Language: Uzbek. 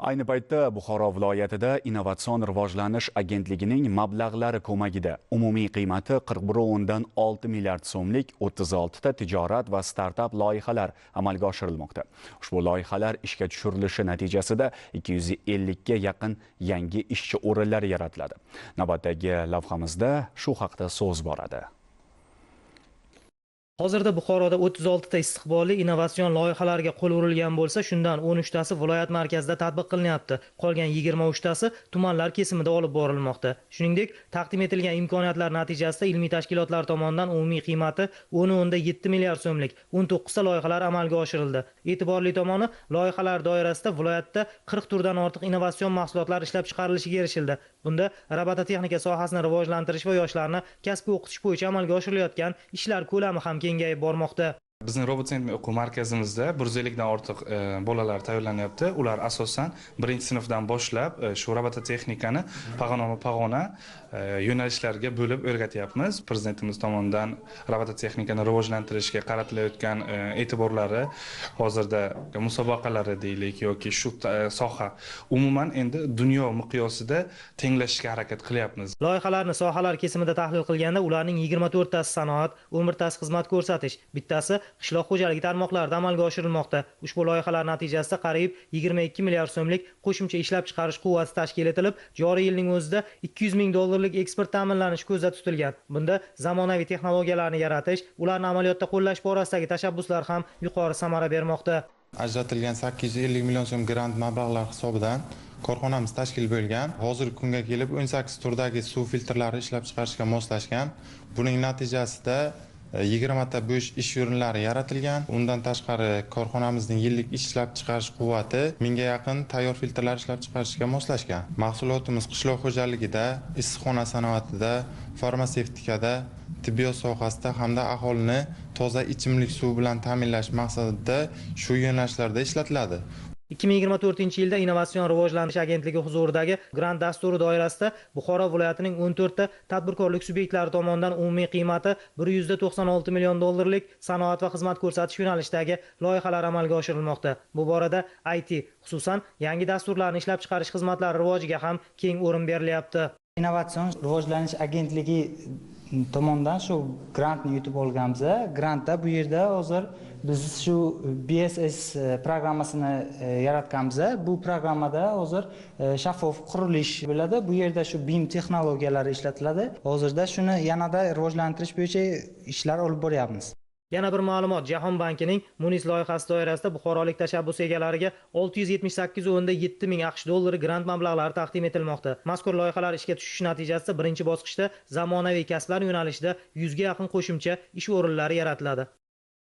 Ayni paytda Buxoro viloyatida Innovatsion rivojlanish agentligining mablag'lari ko'magida umumiy qiymati 41,6 milliard so'mlik 36 ta tijorat va startap loyihalar amalga oshirilmoqda. Ushbu loyihalar ishga tushirilishi natijasida 250 ga yaqin yangi ishchi o'rinlari yaratiladi. Navbatdagi lavhamizda shu haqda so'z boradi. Hozirda Buxoroda 36 ta istiqbolli innovatsion loyihalarga qo'l urilgan bo'lsa, shundan 13 tasi viloyat markazida tatbiq qilinyapti. Qolgan 23 tasi tumanlar kesimida olib borilmoqda. Shuningdek, taqdim etilgan imkoniyatlar natijasida ilmiy tashkilotlar tomonidan umumiy qiymati 10,7 milliard so'mlik 19 ta loyihalar amalga oshirildi. E'tiborli tomoni, loyihalar doirasida viloyatda 40 turdan ortiq innovatsion mahsulotlar ishlab chiqarilishiga erishildi. Bunda robototexnika sohasini rivojlantirish va yoshlarni kasbga o'qitish bo'yicha amalga oshirilayotgan ishlar ko'lami ham kengayib bormoqda. Bizning Robot o'quv markazimizda 150 dan ortiq bolalar tayyorlanyapti. Ular asosan 1-sinfdan boshlab shu robototexnikani pog'onama-pog'ona yo'nalishlarga bo'lib o'rgatyapmiz. Prezidentimiz tomonidan robototexnikani rivojlantirishga qaratilayotgan e'tiborlari, hozirda musobaqalari deylik yoki shu soha umuman endi dunyo miqyosida tenglashishga harakat qilyapmiz. Loyihalarni sohalar kesimida tahlil qilganda ularning 24 tasi sanoat, 11 tasi xizmat ko'rsatish, bittasi qishloq xo'jaligi tarmoqlarida amalga oshirilmoqda. Ushbu loyihalar natijasida qariyb 22 milliard so'mlik qo'shimcha ishlab chiqarish quvvati tashkil etilib, joriy yilning o'zida 200 ming dollarlik eksport ta'minlanishi ko'zda tutilgan. Bunda zamonaviy texnologiyalarni yaratish, ularni amaliyotda qo'llash borasidagi tashabbuslar ham yuqori samara bermoqda. Ajratilgan 850 million so'm grant mablag'lar hisobidan korxonamiz tashkil bo'lgan. Hozirgi kunga kelib 18 turdagi suv filtrlari ishlab chiqarishga moslashgan. Buning natijasida 20 ta bo'sh ish o'rinlari yaratilgan. Undan tashqari korxonamizning yillik ishlab chiqarish quvvati 1000 ga yaqin tayyor filtrlar ishlab chiqarishga moslashgan. Mahsulotimiz qishloq xo'jaligida, issiqxona sanoatida, farmatsevtikada, tibbiyot sohasida hamda aholini toza ichimlik suvi bilan ta'minlash maqsadida shu yo'nalishlarda ishlatiladi. 2024-yilda Innovatsion rivojlanish agentligi huzuridagi grant dasturi doirasida Buxoro viloyatining 14 ta tadbirkorlik subyektlari tomonidan umumiy qiymati 196 million dollarlik sanoat va xizmat ko'rsatish yo'nalishidagi loyihalar amalga oshirilmoqda. Bu borada IT, xususan yangi dasturlarni ishlab chiqarish xizmatlari rivojiga ham keng o'rin berilyapti. Innovatsion rivojlanish agentligi tomonidan shu grantni yutib olganmiz. Grantda bu yerda hozir biz shu BSS programmasini yaratganmiz. Bu programmada hozir shaffof qurilish bo'ladi. Bu yerda shu BIM texnologiyalari ishlatiladi. Hozirda shuni yanada rivojlantirish bo'yicha ishlar olib boryapmiz. Yana bir ma'lumot, Jahon bankining Munis loyihasi doirasida buxorolik tashabbus egalariga 678,7 ming AQSh dollari grant mablag'lari taqdim etilmoqda. Mazkur loyihalar ishga tushishi natijasida birinchi bosqichda zamonaviy kasblar yo'nalishida 100 ga yaqin qo'shimcha ish o'rinlari yaratiladi.